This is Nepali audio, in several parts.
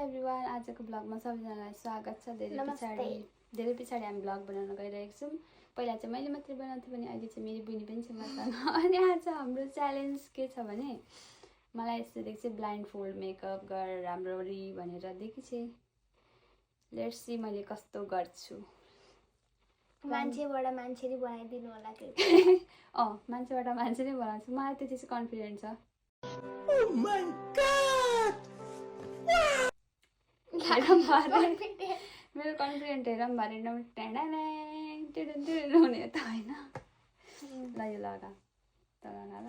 एभ्रिवान, आजको ब्लगमा सबैजनालाई स्वागत छ। धेरै पछाडि हामी ब्लग बनाउन गइरहेको छौँ। पहिला चाहिँ मैले मात्रै बनाउँथेँ भने अहिले चाहिँ मेरी बहिनी पनि छ मसँग। अनि आज हाम्रो च्यालेन्ज के छ भने मलाई यस्तो देख्छ ब्लाइन्ड फोल्ड मेकअप गरेर राम्ररी भनेर देखिछे। लेट्स सी मैले कस्तो गर्छु। मान्छेबाट मान्छेले बनाइदिनु होला के। मान्छेबाट मान्छे नै बनाउँछु। मलाई त्यति चाहिँ कन्फिडेन्ट छ। Oh my God! मेरो कन्फिडेन्ट हेर भरे एकदम हुने त होइन। ल यो लगा त लगा ल।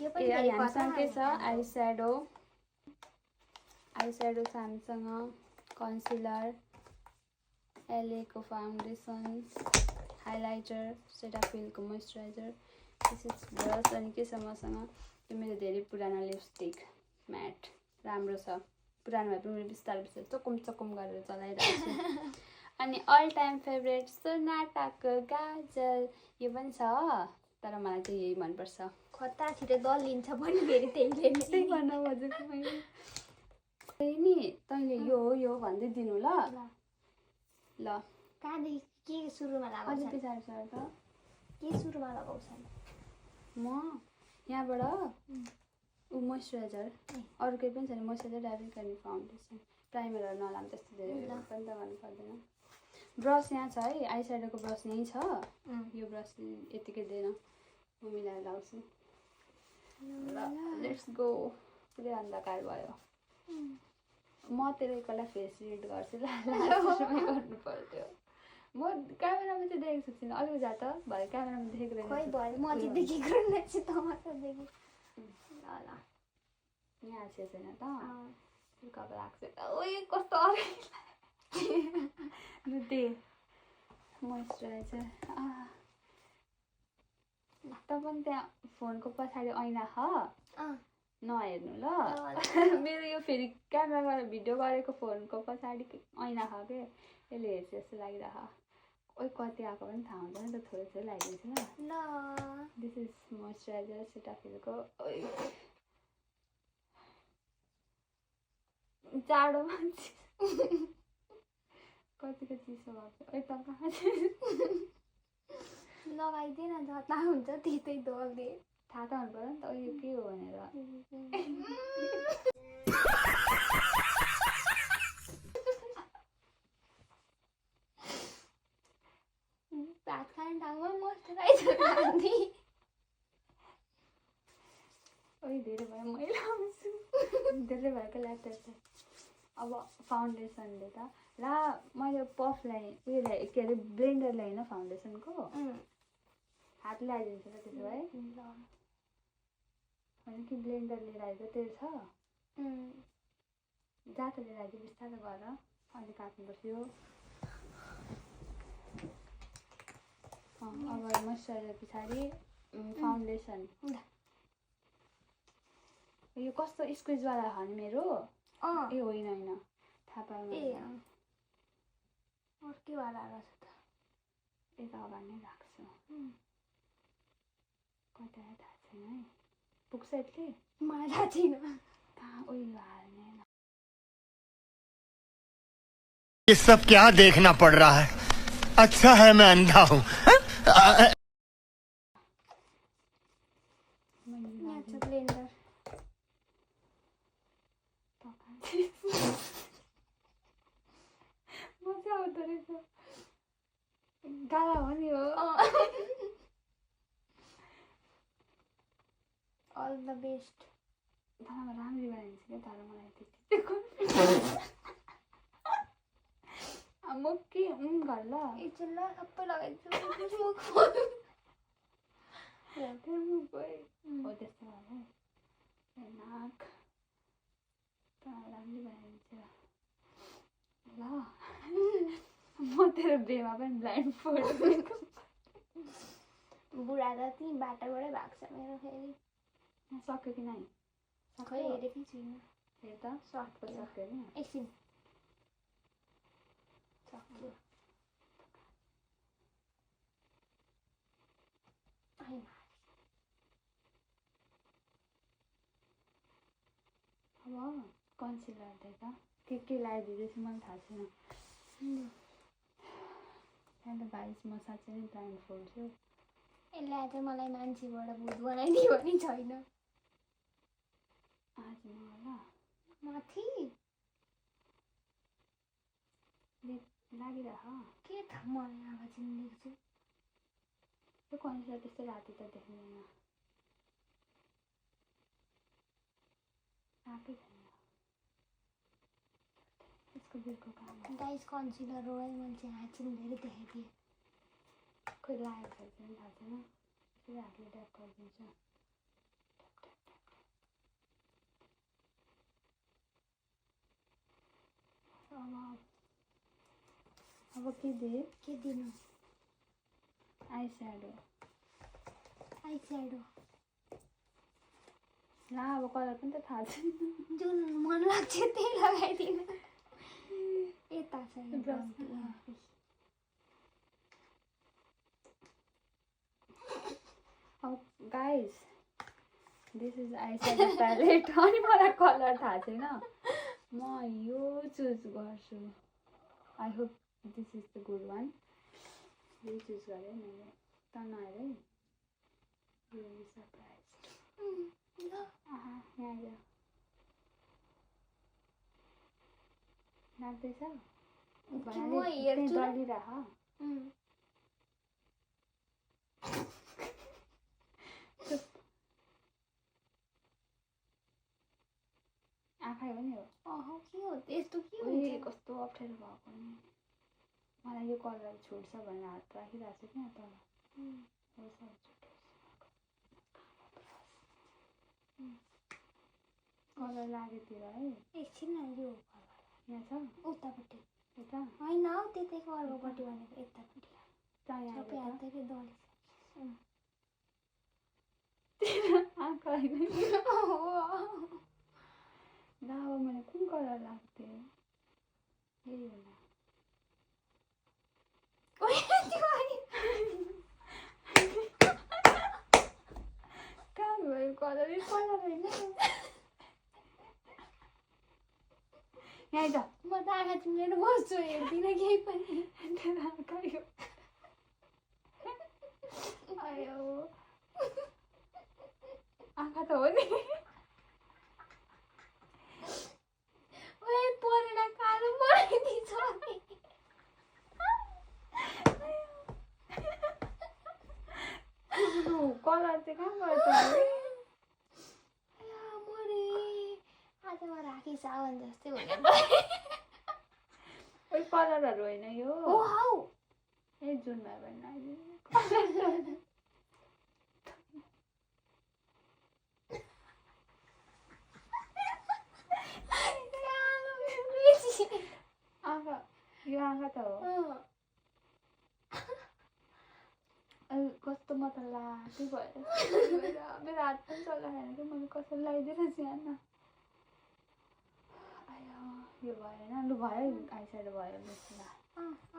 अनि हामीसँग के छ आई स्याडो छ हामीसँग, कन्सिलर, LA को फाउन्डेसन, हाइलाइटर, सेटाफिलको मोइस्चराइजर, दिस इज ब्रस। अनि के छ मसँग यो मेरो धेरै पुरानो लिपस्टिक म्याट, राम्रो छ। पुरानो भए पनि मैले बिस्तारै चकुम गरेर चलाइरहेको छु। अनि अल टाइम फेभरेट सोनाटाको गाजल यो पनि छ, तर मलाई चाहिँ यही मनपर्छ। खत्ता छिटो दल लिन्छ पनि फेरि त्यही भन्न खोजेको मैले। नि तैँले यो भन्दै दिनु ल ल। कहाँदेखि के सुरुमा लगाउँछ? अझै पछाडि सर त के सुरुमा लगाउँछन्? म यहाँबाट मोइस्चराइजर, अरू केही पनि छैन। मोइस्चराइजर, डाइरेक्ट अनि फाउन्डेसन, प्राइमरहरू नलाम त्यस्तो धेरै पनि त गर्नु पर्दैन। ब्रस यहाँ छ है, आई स्याडोको ब्रस यहीँ छ। यो ब्रस यतिकै दिएन, म मिलाएर लाउँछु। ल लेट्स गो। पुरै अन्धकार भयो। म तेरो एकपल्ट फेस रिड गर्छु ल। गर्नु पर्थ्यो। म क्यामेरामा चाहिँ देखेको छु, अलिक जा त भयो। क्यामेरामा देखेको रहेछ म चाहिँ देखेको रहेछ त देखेँ। ल यहाँ छैन त कब लाग्छ। ओए कस्तो दे मोइस्चराइजर। त पनि त्यहाँ फोनको पछाडि ऐना छ, नहेर्नु ल। मेरो यो फेरि क्यामेरामा भिडियो गरेको फोनको पछाडि ऐना छ के, यसले हेर्छ जस्तो लागिरह। ओइ कति आएको पनि थाहा हुँदैन त, थोरै लगाइदिन्छु ल। दिस इज मोइस्चराइजर सेटाफिलको। जाडोमा कतिको चिसो भएको छ। त कहाँ लगाइदिएन जता हुन्छ त्यतै दल्दे। थाहा त हुनु पर्यो नि त यो के हो भनेर। भात खाने ठाउँमा मोइस्चराइजर हाल्ने। ओइ धेरै भयो, मैला आउँछु। धेरै भएको ल्याटर चाहिँ। अब फाउन्डेसनले त ला मैले पफलाई उयो ल्याएँ, के अरे ब्लेन्डर ल्याएन फाउन्डेसनको। हात ल्याइदिन्छु ल त्यसो भए। होइन कि ब्लेन्डर लिएर आइज तेरो छ जा त लिएर आइज बिस्तारै गर। अहिले काट्नुपर्छ यो। अब मोइस्चराइजर पछाडि फाउन्डेसन। यो कस्तो स्क्विजवाला हो नि मेरो। ए होइन होइन थाहा पाएन। अर्कैवाला रहेछ त। यता अगाडि नै राख्छु। कता थाहा छैन है। पुग्छ यति? मलाई थाहा छैन। कहाँ उयो हाल्ने। ये सब क्या देखना पड़ रहा है? अच्छा है मैं अंधा हूँ। ब्लेन्डर मजा आउँदो रहेछ। गाला हो नि हो। All the best. राम्ररी बनाइदिन्छु क्या, तर मलाई त्यति म के घर ल एकछिन ल सबै लगाइदिन्छु। हो त्यस्तो भयो नाक राम्ररी बनाइदिन्छु ल। म तेरो बेमा पनि ब्लाइन्ड फोल्ड। बुढा त त्यहीँ बाटोबाटै भएको छ मेरो फेरि। सक्यो कि नै? खै हेरेकै छुइनँ। हेर त सर्टको सक्यो नि। एकछिन सक्यो। अब कन्सिलर दे त। के लगाइदिँदैछु मलाई थाहा छैन। त्यहाँ त गाइस म साँच्चै नै ब्लाइन्डफोल्ड छु। यसले आज मलाई मान्छेबाट भूत बनाइदियो भने छैन। आज म होला माथि लागिरह। के थाहा मलाई आवाज देख्छु। त्यो कन्सर्ट त्यस्तो राति त देख्दैन। आएकै छैन यसको बिलको काम। गाइस कन्सिलर हो है मान्छे आँखिन धेरै देखाइदिए। खोइ लागेको छ कि थाहा छैन। यसरी हातले ट्याप गरिदिन्छ। अब के दिए? के दिनु? I shadow. ला अब कलर पनि त थाहा छैन। जुन मन लाग्छ त्यही लगाइदिनु। यता छ guys this is I shadow palette. अनि मलाई कलर थाहा छैन। म यो चुज गर्छु। I hope this is the good one. यो चुज गरेँ मैले। त नआएर है सरप्राइज। यहाँ आइज। लाग्दैछ? डलिरह। आँखा हो नि हो। के हो यस्तो? के उही हुन्छ? कस्तो अप्ठ्यारो भएको नि। मलाई यो कलर छुट्छ भनेर हात राखिरहेको छु कि यहाँ तल। कलर लागेतिर है। एकछिन न यो यहाँ छ उतापट्टि। यता होइन हौ त्यतैको अर्कोपट्टि भनेको यतापट्टि। चाहिँ सबै हातैले दलिस। आँखा होइन ल अब मैले कुन कलर लाग्थ्यो यही होला। कहाँ गयो कलर? कलर होइन यहाँ आइज। म त आँखा चिम्लेर बस्छु हेर्दिनँ केही पनि। आयो आँखा त हो नि। ओए परेर कालो बनाइदिन्छ। कलर चाहिँ कहाँ गयो त? मरे आज म राखी सावन जस्तै हुने। ओइ कलरहरू होइन यो। ओ हौ ए जुन भयो भने आँखा यो आँखा त हो। कस्तो म त लाटी भएर मेरो हात पनि चलाएन कि मैले कसरी लगाइदिएँ यहाँ। आयो यो भएन। लु भयो आइस्याडो भयो।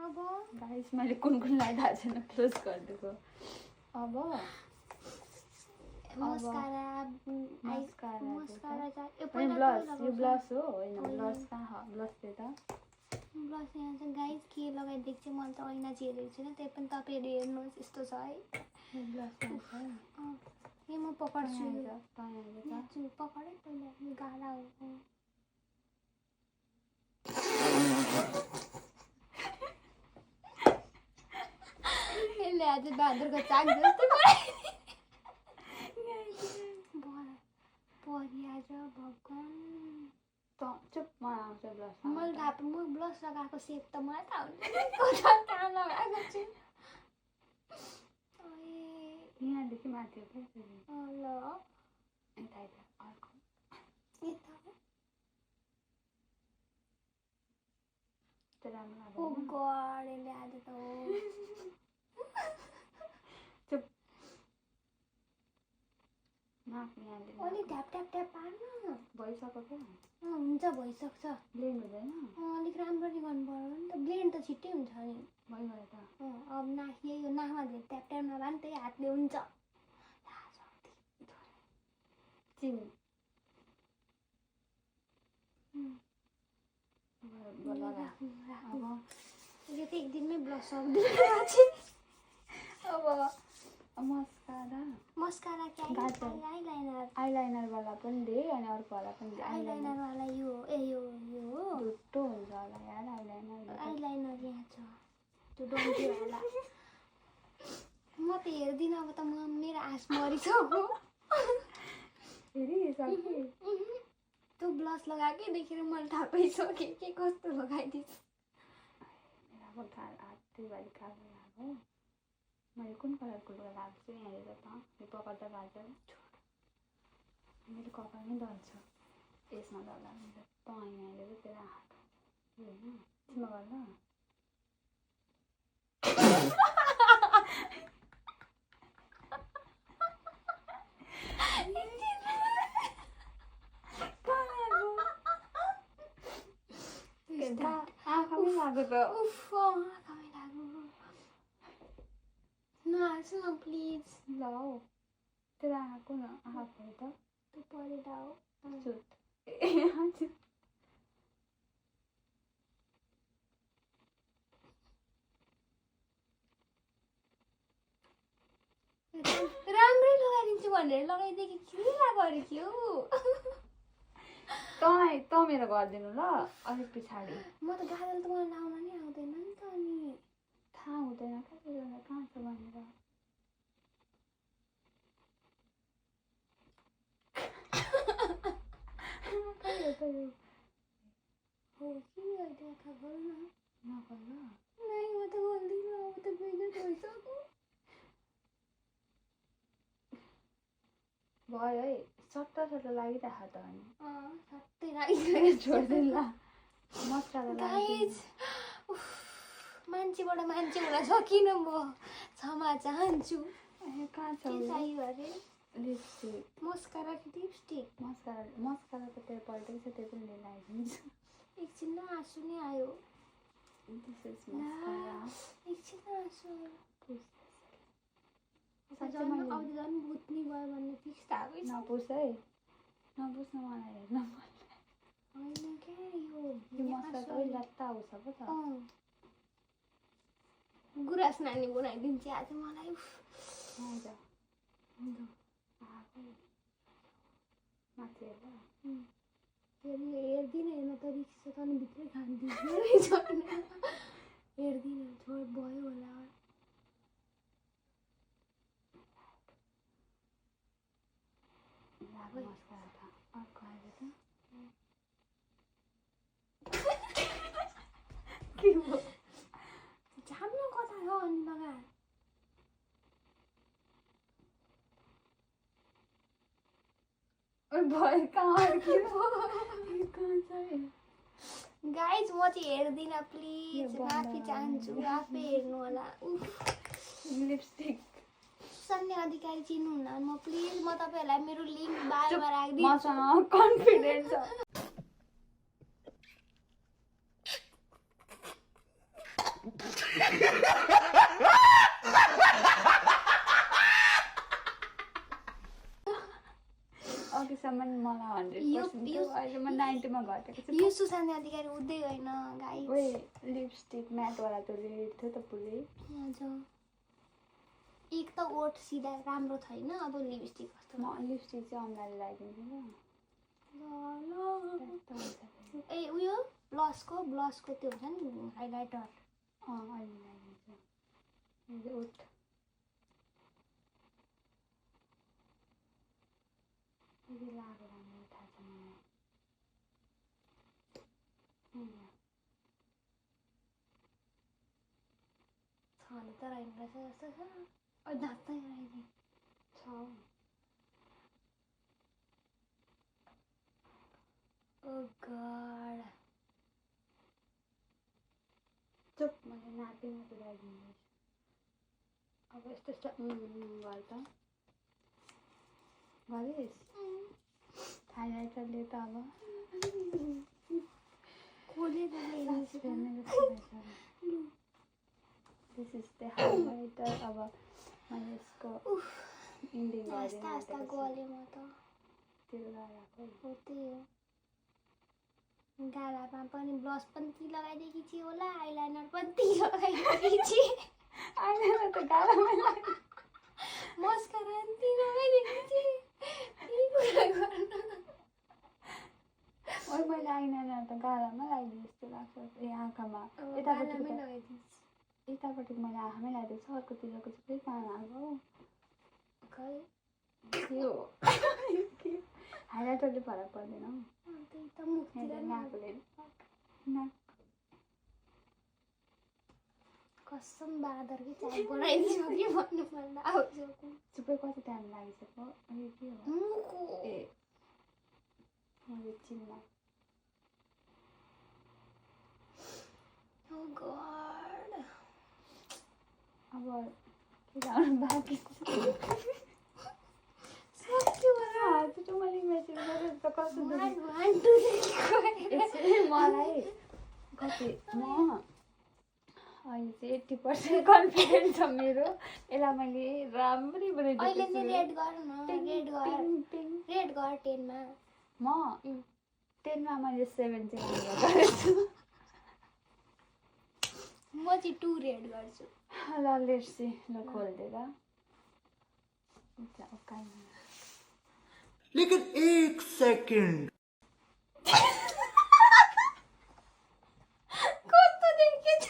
अब गाइस मैले कुन लगाइरहेको छैन क्लोज गरिदिएको। अब मस्कारा ब्लस। यो ब्लस हो होइन ब्लस कहाँ ब्लस त्यो त ब्लस यहाँ छ गाइस। के लगाइदिएको चाहिँ मैले त ऐना चाहिँ हेरेको छुइनँ। त्यही पनि तपाईँहरू हेर्नुहोस् यस्तो छ है। ब्लस यो म पकड्छु। यहाँ पकडै पहिला गाला हो। यसले आज बहादुरको चाक जस्तो परि आज भगवान्। चुप मलाई आउँछ ब्लस। मैले थाहा म ब्लस लगाएको सेप त मलाई थाहा हुन्छ कहाँ लगाएको छु। यहाँदेखि माथि हो क्या ल यता यता अर्को यता त्यो राम्रो ओ लाग्दैन। गड यसले आज त हो। चुप नाक यहाँदेखि अलि ट्याप ट्याप ट्याप पार्नु। भइसक्यो क्या? हुन्छ भइसक्छ। ब्लेन्ड हुँदैन? अलिक राम्ररी गर्नु पर्यो नि त। ब्लेन्ड त छिट्टै हुन्छ नि। भइगयो त। अब नाक यही नाकमा धेरै ट्याप ट्याप नभए नि त्यही हातले हुन्छ। चिन अब लगा यो त एक दिनमै ब्लस सक्दैन अब मस्कारा मस्कारा क्या गाजर। आइलाइनर आइलाइनरवाला पनि दे अनि अर्कोवाला पनि दे। आइलाइनर वाला यो यो हो धुट्टो हुन्छ होला यार आइलाइनर। आइलाइनर यहाँ छ त्यो डन्की वाला म त हेर्दिनँ अब त मेरो आश मरिसक्यो हेरिसके त्यो ब्लस लगाएकै देखेर मैले थाहा पाइसकेँ के कस्तो लगाइदिन्छ अब हातैभरि कालो लाग्यो। मैले कुन कलरको लुगा लगाएको छु यहाँ हेरेर त यो पकड्दा गाजर मेरो कपाल नै दल्छ यसमा दल्दा त यहाँ हेरेर तेरो आँखा होइन तिमीमा गर्दा आँखामै लाग्यो त उफ आँखामै लाग्यो नहाँसु न प्लिज ल हौ तेरो आँखाको न आँखा खोल त त्यो परेर हो सुट राम्रै लगाइदिन्छु भनेर लगाइदिएँ कि किन गरेँ कि हौ त मेरो गरिदिनु ल अलिक पछाडि। म त गाजल त मलाई लाउन नि आउँदैन नि त अनि थाहा हुँदैन क्या तिनीहरूलाई कहाँ छ भनेर। हो किन अहिले आँखा खोल न नखोल ल नै म त खोल्दिनँ अब त बेगर भइसक्यो भयो है सट्ट लागिरहेको त अनि सबै राखिसक्यो छोड्दै ल मस्कारा गाइज मान्छेबाट मान्छे हुन सकिनँ म क्षमा चाहन्छु कहाँ छ के चाहियो अरे लिपस्टिक मस्कारा कि लिपस्टिक मस्कारा त तेरो पल्टेको छ त्यो पनि लिएर आइदिन्छु। एकछिन न आँसु नै आयो दिस इज मस्कारा। एकछिन न आँसु आयो साँच्चै मैले अब झन् भुत्नी भयो भन्ने फिक्स थाहा छ नपुस है नपुस् न मलाई हेर्न होइन क्या यो मस्कारा त अलिक लत्ता आउँछ पो त। गुराँस नानी बनाइदिन्छ आज मलाई आइज माथि हेर्दा हेर्दिनँ हेर्न त रिक्स छ त अनि भित्रै खानिदिन्छु हेर्दिनँ छोड भयो होला मस्कारा त अर्को आयो त के भयो झाप्न कता छ अनि लगा भयो कहाँ गाइज म चाहिँ हेर्दिनँ प्लिज माफी चाहन्छु आफै हेर्नु होला लिपस्टिक सुसन्ने अधिकारी चिन्नुहुन्न म प्लिज म तपाईँहरूलाई मेरो लिङ्क बारेमा राखिदिन्छु मसँग कन्फिडेन्स छ। अघिसम्म मलाई 100% थियो अहिले म 90 मा घटेको छु। यो सुसन्ने अधिकारी हुँदै गएन गाइज ओए लिपस्टिक म्याटवाला त रेड थियो त पुरै हजुर एक त ओठ सिधा राम्रो छैन अब लिपस्टिक कस्तो म लिपस्टिक चाहिँ अनुहारले लगाइदिन्छु ल ए उयो ब्लसको त्यो हुन्छ नि हाइलाइटर अहिले लगाइदिन्छु ओठ यदि लागेर मलाई थाहा छ मलाई छन त रहेन रहेछ जस्तो छ दाँत नै रहेछ छ ओ गॉड चुप मैले नापिमा पुऱ्याइदिनु अब यस्तो यस्तो गर त गरिस् हाइलाइटरले त अब खोलेर दिस इज द हाइलाइटर। अब मैले यसको इन्डिङ आस्ता आस्ता गले म त त्यो लगाएको हो त्यही हो गालामा पनि ब्लस पनि ती लगाइदिएकी थिएँ होला, आइलाइनर पनि ती लगाइदिएकी थिएँ, आइलाइनर त गालामा लाग्यो। मस्कारा पनि ती लगाइदिएकी थिएँ। के कुरा गर्नु? ओइ मैले आइलाइनर त गालामा लगाइदिए जस्तो लाग्छ। ए आँखामा गालामै लगाइदिन्छु। यतापट्टि मैले आँखामै लगाइदिएको छ, अर्कोतिरको चाहिँ फेरि कहाँ लाग्यो हौ? खै के हो? हाइलाइटरले फरक पर्दैन हौ। त्यही त मुखतिर नाकले नाक कसम बाँदरकै चाल बनाइदियो कि भन्नु पर्दा आउँछु। चुपै कति टाइम लागिसक्यो? ए के हो? मुखो ए मैले चिन्ला। Oh God. अब के गर्नु बाँकी छ? सक्छु होला। त्यो मैले इमेजिन गरेर त कस्तो One, two, three, यसरी मलाई कति म अहिले चाहिँ 80% कन्फिडेन्ट छ मेरो। यसलाई मैले राम्ररी बनाइदिएको अहिले छु। नै रेड गर न, रेड गर, टिङ। रेड गर 10 मा। म 10 मा मैले 7 चाहिँ राम्रो गरेछु। म चाहिँ 2 रेड गर्छु। ल लेट्स सी। ल खोलिदिएर लेकिन 1 सेकंड कस्तो देखेछ?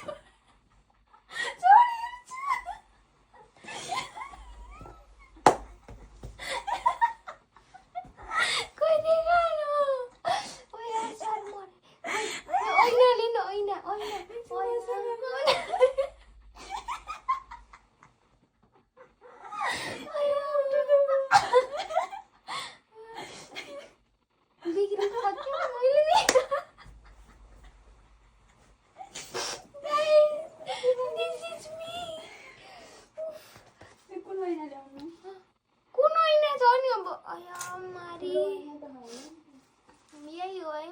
छोडिदिन्छु। कोही देखाएन। ओइ यार सर मरे। ओइना लिन, ओइना, ओइना, ओइना। बिग्रिन सक्यो मैले नि। This is me. कुन महिना ल्याउनु? कुन ऐना छ नि अब? अया मारी। यही हो है।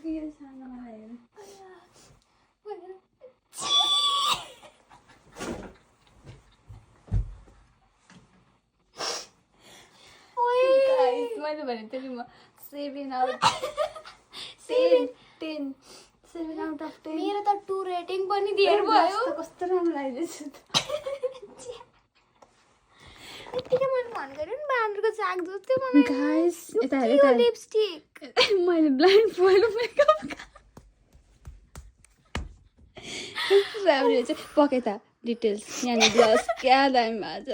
यो सानो हेर। गाइस मैले भनेको थिएँ नि म 7 आउट 7 आउट अफ 10। मेरो त 2 रेटिङ पनि दिएर भयो। कस्तो राम्रो लाग्दैछ त। यतिकै मैले भनेको नि बाँदरको चाक जस्तै मलाई। गाइस यता हेर यो यता लिपस्टिक। मैले ब्लाइन्ड फोइल मेकअप कस्तो राम्रो छ। पके त डिटेल्स यहाँ ब्लस क्या दामी भएको छ।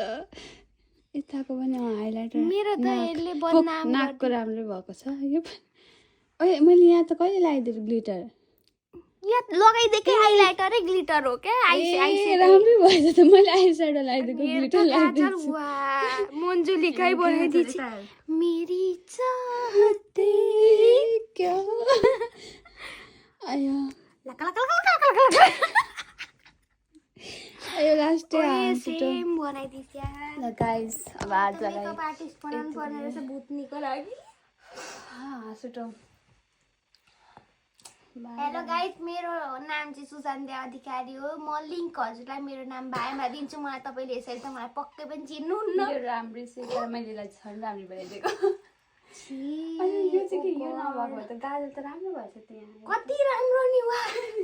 यताको पनि हाइलाइटर। मेरो त यसले बदनाम नाकको राम्रो भएको छ यो पनि। ओए मैले यहाँ त कहिले लगाइदिएको ग्लिटर? यहाँ लगाइदिएकै हाइलाइटरै ग्लिटर हो क्या। ए राम्रै भएछ त। मैले आई स्याडो लगाइदिएको ग्लिटर लगाइदिएको मन्जुलिकै बनाइदिएछ। मेरी चाहते क्या आयो आयो लास्ट सेम बनाइदिएछ। ल गाइस अब आजलाई मेकअप आर्टिस्ट बनाउनु पर्ने रहेछ भुत्नीको लागि। हाँसुटो। हेलो गाइस, मेरो नाम चाहिँ सुशान्ती अधिकारी हो। म लिङ्क हजुरलाई मेरो नाम बायोमा दिन्छु। मलाई तपाईँले यसरी त मलाई पक्कै पनि चिन्नुहुन्न। यो राम्रै छ तर मैले यसलाई झन् राम्रो बनाइदिएको। छी, यो चाहिँ के यो नभएको त गाजल त राम्रो भएछ त्यहाँ। कति राम्रो नि वा,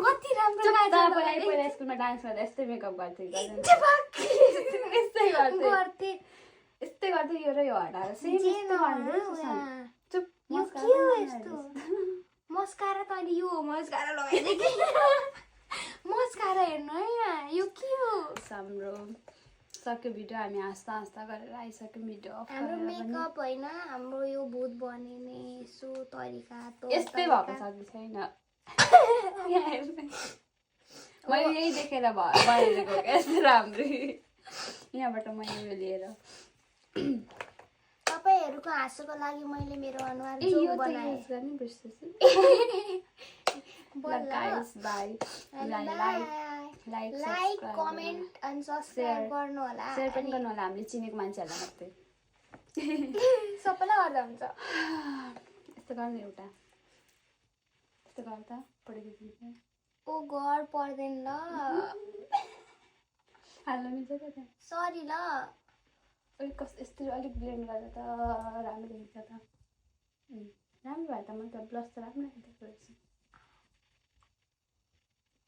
कति राम्रो गाजल पहिला स्कुलमा डान्स गर्दा यस्तै मेकअप गर्थेँ यस्तै गर्थेँ यो र यो हटाएर सेम चुप। यो के हो यस्तो? मस्कारा त अनि यो मस्कारा लगाइदिएँ। मस्कारा हेर्नु है यहाँ, यो के हो? हाम्रो सक्यो भिडियो। हामी हाँस्दा हाँस्दा गरेर आइसक्यो भिडियो अफ हाम्रो मेकअप होइन, हाम्रो यो भूत बनिने यसो तरिका यस्तै भएको छ कि छैन? मैले यही देखेर बनाइदिएको क्या यस्तो राम्रै। यहाँबाट मैले यो लिएर तपाईँहरूको हाँसोको लागि मैले मेरो अनुहार जोक बनाएँ। Guys bye. लाइक कमेन्ट अनि सब्सक्राइब गर्नु होला। शेयर पनि गर्नु होला हामीले चिनेको मान्छेहरूलाई मात्रै। सबैलाई गर्दा हुन्छ। यस्तो गर्नु एउटा यस्तो गर त पढिदिन्छ ओ घर पर्दैन ल हाल्न मिल्छ त त्यहाँ सरी ल कस्तो यस्तो अलिक ब्लेन्ड गरेर त राम्रो देखिन्छ त राम्रो भयो त मैले त ब्लस त राम्रो देखेको रहेछ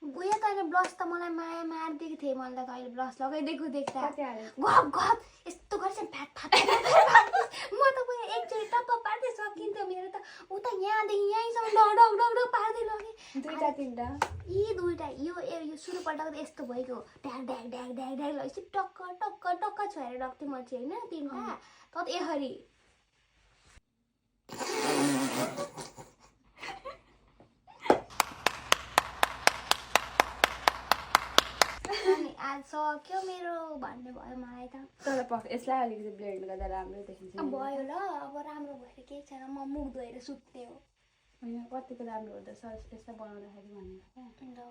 उयो तैँले ब्लस त मलाई माया मारिदिएको थिएँ मैले त तैँले ब्लस लगाइदिएको देख्दा कति हालेको गफ गफ यस्तो गर्छ फ्याट फ्याट म त उयो एकचोटि टप्प पार्दै सकिन्थ्यो मेरो त ऊ त यहाँदेखि यहीँसम्म डग डग डग डग पार्दै लगेँ दुईटा तिनटा यी दुईटा यो सुरुपल्टको त यस्तो भइगयो ढ्याक ढ्याक ढ्याक ढ्याक ढ्याक लगेपछि टक्क टक्क टक्क छोएर राख्थेँ म चाहिँ होइन तिनवटा त यसरी अनि आज सक्यो मेरो भन्ने भयो मलाई त तर यसलाई अलिकति ब्लेन्ड गर्दा राम्रो देखिन्छ भयो ल अब राम्रो भएर केही छैन म मुख धोएर सुत्ने हो होइन कतिको राम्रो हुँदो रहेछ यसलाई बनाउँदाखेरि भनेर क्या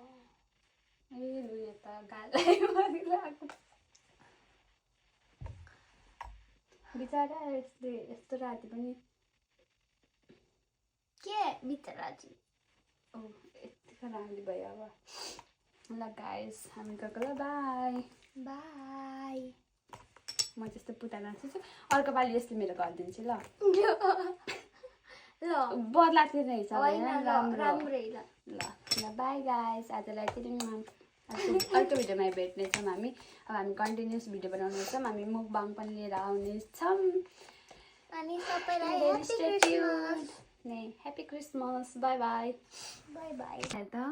ए लु यो त गालै लगाएको बिचरा यसले यस्तो राति पनि के बिचरा चाहिँ ओ यतिको राम्रो भयो अब ल गाइस हामी गएको ल बाई बाई म त्यस्तो पुताना छु अर्को पालि यसले मेरो गरिदिन्छु ल ल बदला तिर्ने हिसाब होइन होइन ल राम्रै ल ल ल बाई गाइस आजलाई यति अर्को भिडियोमा भेट्नेछौँ हामी अब हामी कन्टिन्युस भिडियो बनाउनेछौँ हामी मुकबाङ पनि लिएर आउनेछौँ अनि सबैलाई happy Christmas happy Christmas by by by by हेर त